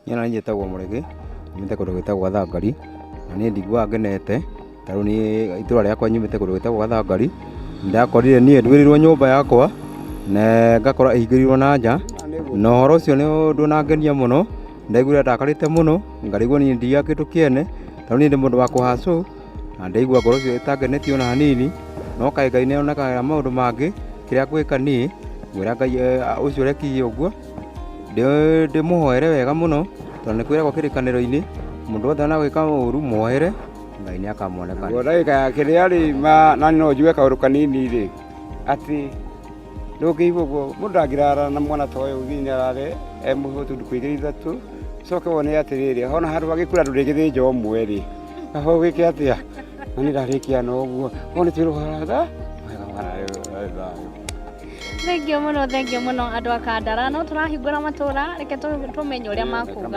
Niĩ na niĩ njĩtagwo Mũrĩgĩ, nyumĩte kũndũ gwĩtagwo Gathangari, na niĩ ndiguaga ngenete, tondũ niĩ itũra rĩakwa nyumĩte kũndũ gwĩtagwo Gathangari, nĩndakorire niĩ nduĩrĩirwo nyũmba yakwa, na ngakora ĩhingĩirwo na nja, na ũhoro ũcio nĩ ndũnangenia mũno, ndaiguire ndakarĩte mũno, ngarigwo niĩ ndiaga kĩndũ kĩene, tondũ niĩ ndĩ mũndũ wa kũ hustle, na ndaigua ngoro ũcio ĩtangenetie ona hanini, no kaĩ Ngai nĩonekaga maũndũ mangĩ, kĩrĩa ngwĩka niĩ, ngwĩra Ngai ũcio ũrekire ũguo, ndĩmũhoere wega mũno, tondũ nĩ kwĩragwo kĩrĩkanĩro-inĩ, mũndũ wothe anagwĩka ũru muohere, Ngai nĩ akamuonekania. Naguo ndagĩka ya kĩrĩa rĩ, na no njuge kaũndũ kanini rĩ, atĩ ndũngĩigua ũguo, mũndũ ndangĩrara na mwana ta ũyũ nginya arare e mũhũtu thikũ igĩrĩ ithatũ, ũcoke wone atĩrĩrĩ, ona handũ hagĩkura ndũrĩgĩthĩnja ũmwe rĩ, kaba ũgĩke atĩa? Na niĩ ndarĩkia na ũguo, no nĩ twĩrũhara thayũ. Thengio mũno, thengio mũno andũ a Kandara. No tũrahingũra matũra, reke tũmenye ũrĩa makuga.